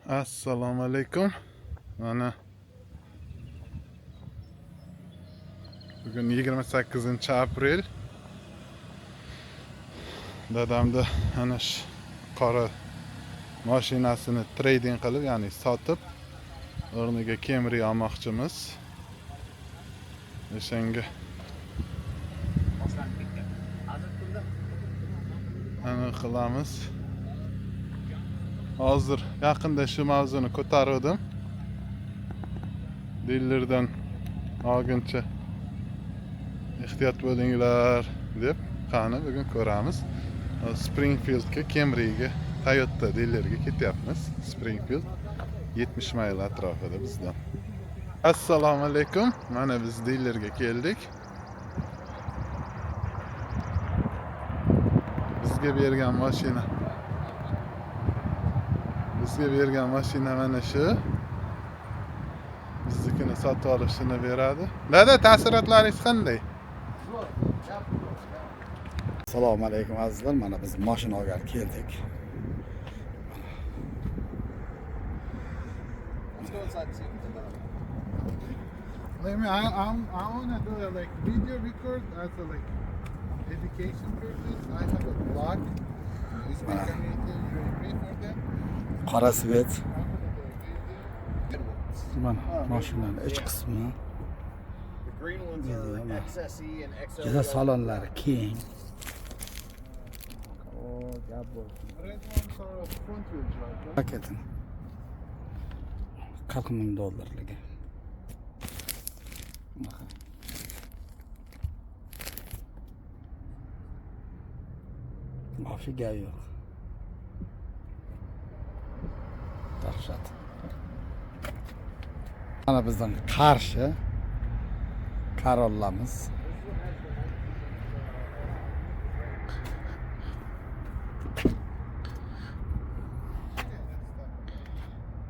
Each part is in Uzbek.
Assalomu alaykum. Mana bugun 28 aprel. Dadamda ana shu qora mashinasini trading qilib, ya'ni sotib, o'rniga Camry olmoqchimiz. O'shanga ana qilamiz. Hozir yaqinda shu mavzuni ko'tardim. Dillerdan olguncha ehtiyot bo'linglar deb, qani bugun ko'ramiz. Springfieldga, Camryga, Toyota dillerga ketyapmiz. Springfield 70 mayl atrofida bizdan. Assalomu alaykum. Mana biz dillerga keldik. Bizga bergan mashina. Bizga bergan mashina mana shu. Biznikini sotib olishini beradi. Dada, taassurotlaringiz qanday? Assalomu alaykum azizlar. Mana biz mashina olgani keldik. Let me I want to do a like video record as a like education purpose. I have a blog. Uzbek community, you agree for that? Qora svet. I'm gonna do a video. Mana mashinani ich qismi. The green ones Yeah, are yeah. XSE and XLE. Juda salonlari keng. Red ones are front wheel drive, right? Paketini. 40 ming dollarligi. Bunaqa. Вообще gap yo'q. Dahshat. Mana bizdan qarshi Corollamiz.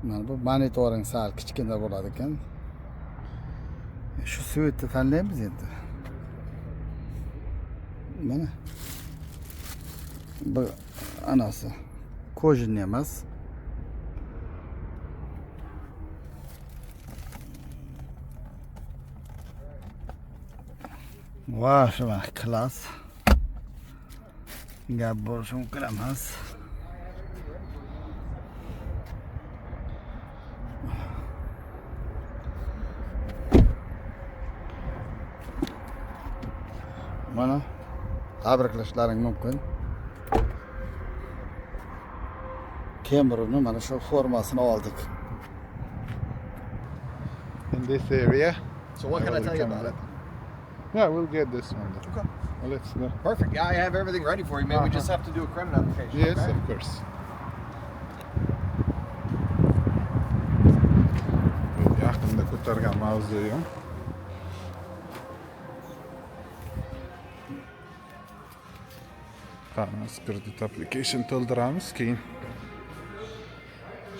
Mana bu monitoring sal kichkina bo'ladi ekan. Shu svetni tanlaymiz endi. Mana. Bu anasi. Кожаный emas. Va shu mana класс. Gap bo'lishi mumkin emas. Mana tabriklashlaring mumkin. Camry'ni mana shu formasini oldik. In this area. So what can I will tell you come about it? Yeah, we'll get this one then. Okay. Well, let's go. Perfect. Yeah, I have everything ready for you, man. We just have to do a credit application. Yes, okay? of course. Yaqinda ko'targan mavzuyim. Qani, credit application to'ldiramiz, keyin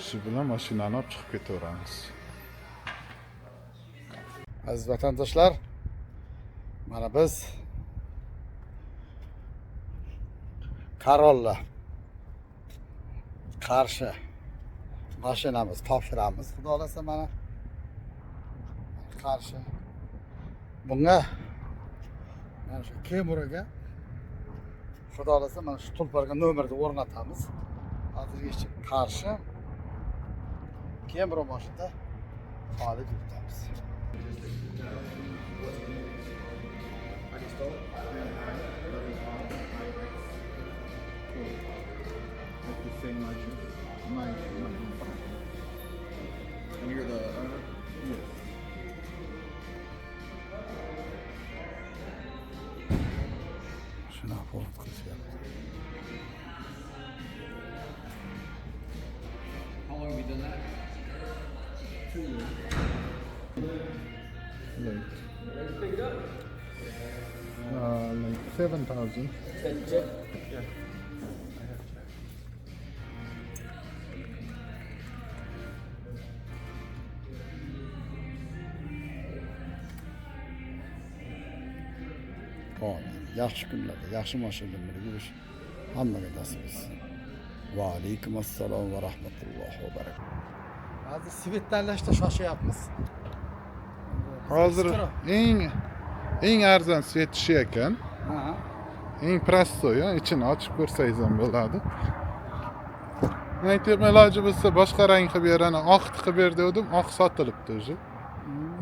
shu bilan mashinani olib chiqib ketaveramiz. Aziz vatandoshlar, mana biz Corolla qarshi mashinamiz topshiramiz. Xudo xolasa mana qarshi bunga mana shu Camryga Xudo xolasa mana shu tulparga nomerni o'rnatamiz. Hozirgacha qarshi Camry mashinada xoli yuritamiz. How do you spell it? At the same address. My And you're the owner? Yes. Shunaqa format qilishyapti. How long have you done that? 2 years. Like, like 7,000. Yeah. Amin. Yaxshi kunlarda, yaxshi mashinalar minib yurish hammaga nasib etsin. Va alaykum assalom va rahmatullohi va barakatuh. Hozir свет tanlashda shoshyapmiz. Hozir eng arzon свет shu ekan. Ha. Eng простой, ichini ochib ko'rsangiz ham bo'ladi. Men aytyapman, iloji bo'lsa boshqa rang qilib ber, ana oq qilib ber degandim, oq sotilibdi уже.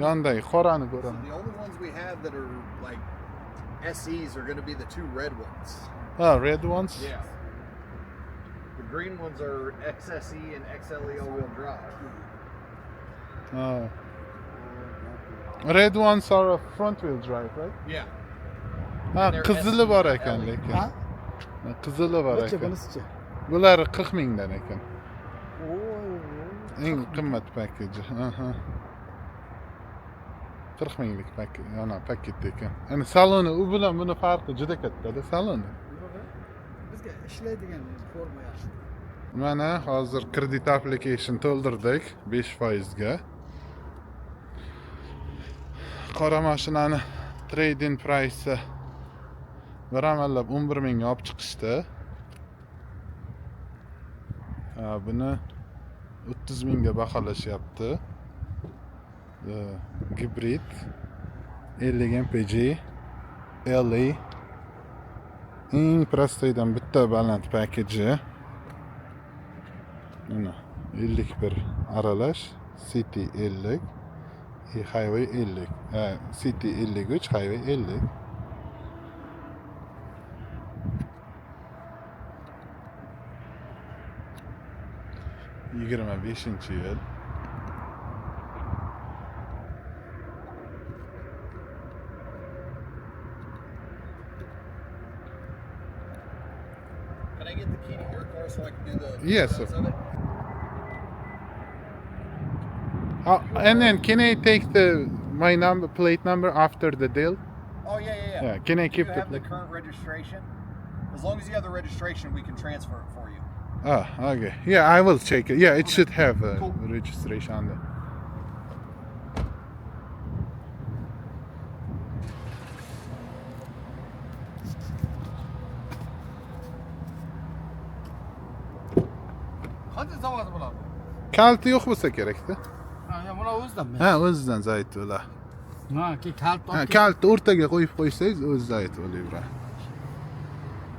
Yonidagi qorani So ko'raman. the only ones we have that are like SEs are going to be the two red ones. Ha, red ones. Yeah. The green ones are XSE and XLE all-wheel drive. Ha. Red ones are a front wheel drive, right? Yeah. Ha, They're qizili SE bor ekan LE. lekin. Ha? Qizili bor Necha ekan. bunisichi? Bular 40 mingdan ekan. Oo. Eng qimmat pakeji. Aha. 40 minglik paket, ana paket ekan. Ana saloni u bilan buni farqi juda katta-da saloni. Bizga ishlaydigan forma yaxshi. Mana hozir kredit application to'ldirdik 5% ga. Qora mashinani trade-in price bir amallab 11 mingga olib chiqishdi. Ha, buni 30 mingga baholashyapti. Gibrid 50 MPG LE eng простой dan bitta baland pakeji. Mana 51 aralash CT 50 и Highway 50. Ha, CT 53, Highway 50. 25-yil. Can I get the key to your car so I can do the Yes, photos sir. of it? And then can I take the my number plate number after the deal? Oh yeah. Yeah, can I Do keep you the have the plate? current registration? As long as you have the registration, we can transfer it for you. Ah, okay. Yeah, I will check it. Yeah, it should have a Cool. registration on there. Qancha zavod bo'ladi? Kaliti yo'q bo'lsa kerakda. Ha, ya bular o'zidanmi? Ha, o'zidan zayd ular. Ha, keyin kalit Ha, olib kalitni o'rtaga qo'yib qo'ysangiz o'zi zayd bo'laveradi.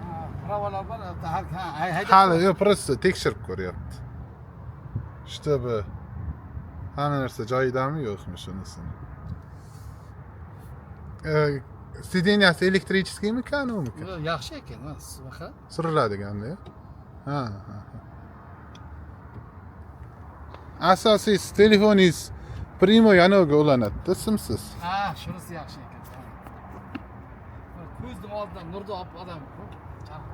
Ha, права lar bor, ha, haydab. Hali yo'q, просто tekshirib ko'ryapti. Чтобы hamma narsa joyidami yo'qmi shunisini. Сиденья si электрический mikan umikan? Yaxshi ekan, ha, shunaqa. Suriladigan-da. Ha. Asosiysi telefoningiz прямой anaviga ulanadi-da, simsiz. Ha, shunisi yaxshi ekan. Ha. Ko'zni oldidan nurni olib odam charx.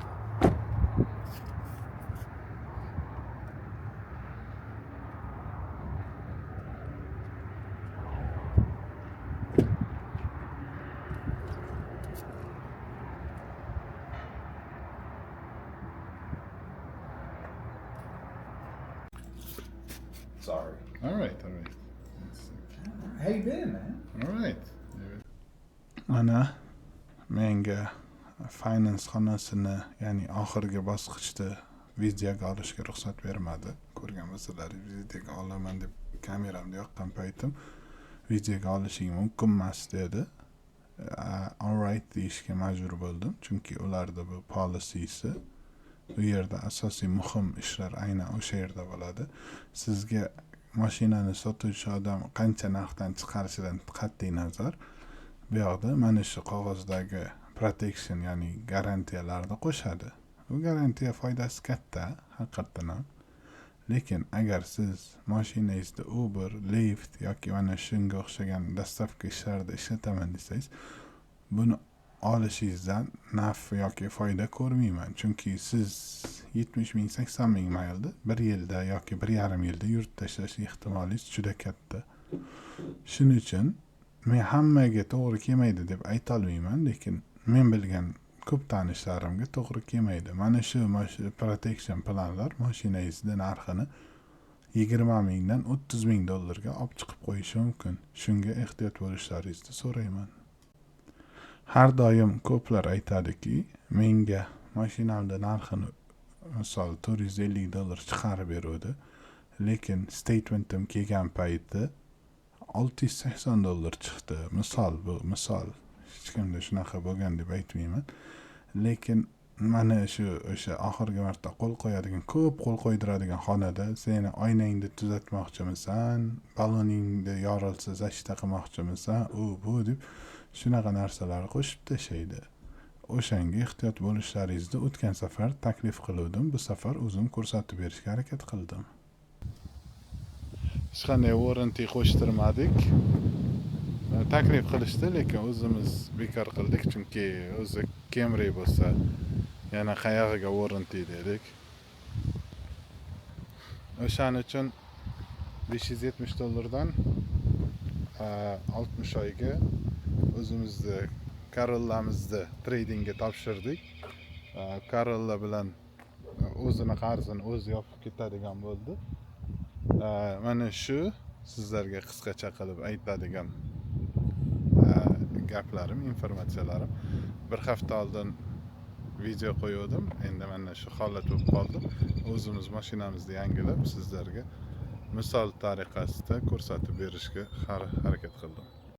Sorry. All right. How you been, man? All right. Mana menga finance xonasini, ya'ni oxirgi bosqichda videoga olishga ruxsat bermadi. Ko'rgan bo'lsalar, videoga olaman deb kameramni yoqqan paytim videoga olishing mumkin emas dedi. All right deyishga majbur bo'ldim, chunki ularda bu policysi, u yerda asosiy muhim ishlar aynan o'sha yerda bo'ladi. Sizga mashinani sotuvchi odam qancha narxdan chiqarishidan qat'iy nazar, bu yoqda mana shu qog'ozdagi protection, ya'ni garantiyalarni qo'shadi. Bu garantiya foydasi katta haqiqatdan ham. Lekin agar siz mashinangizda Uber, Lyft yoki mana shunga o'xshagan доставка ishlarida ishlataman desangiz, buni olishingizdan naf yoki foyda ko'rmayman. Chunki siz 70 ming, 80 ming maylda bir yilda yoki 1,5 yilda yurib tashlash ehtimolingiz juda katta. Shuning uchun men hammaga to'g'ri kelmaydi deb aytolmayman, lekin men bilgan ko'p tanishlarimga to'g'ri kelmaydi. Mana shu protection planlar mashinangizni narxini 20 mingdan 30 ming dollarga olib chiqib qo'yishi mumkin. Shunga ehtiyot bo'lishlaringizni so'rayman. Har doim ko'plar aytadiki, menga mashinamni narxini Misol, 450 dollar chiqarib beruvdi, lekin statementim kelgan payti 680 dollar chiqdi. Misol, bu misol, hech kimda shunaqa bo'lgan deb aytmayman, lekin mana shu o'sha oxirgi marta qo'l qo'yadigan, ko'p qo'l qo'ydiradigan xonada seni oynangni tuzatmoqchimisan, balloningni yorilsa, защита qilmoqchimisan, u bu deb shunaqa narsalarni qo'shib tashlaydi. O'shanga ehtiyot bo'lishlaringizni o'tgan safar taklif qiluvdim, bu safar o'zim ko'rsatib berishga harakat qildim. Hech qanday warranty qo'shtirmadik. Taklif qilishdi, lekin o'zimiz bekor qildik, chunki o'zi Camry bo'lsa, yana qayog'iga warranty dedik. O'shaning uchun 570 dollardan 60 oyga o'zimizni Corollamizni trade-inga topshirdik. Corolla bilan o'zini qarzini o'zi yopib ketadigan bo'ldi. Mana shu sizlarga qisqacha qilib aytadigan gaplarim, informatsiyalarim. Bir hafta oldin video qo'yuvdim, endi mana shu holat bo'lib qoldi. O'zimiz mashinamizni yangilab, sizlarga misol tariqasida ko'rsatib berishga harakat qildim.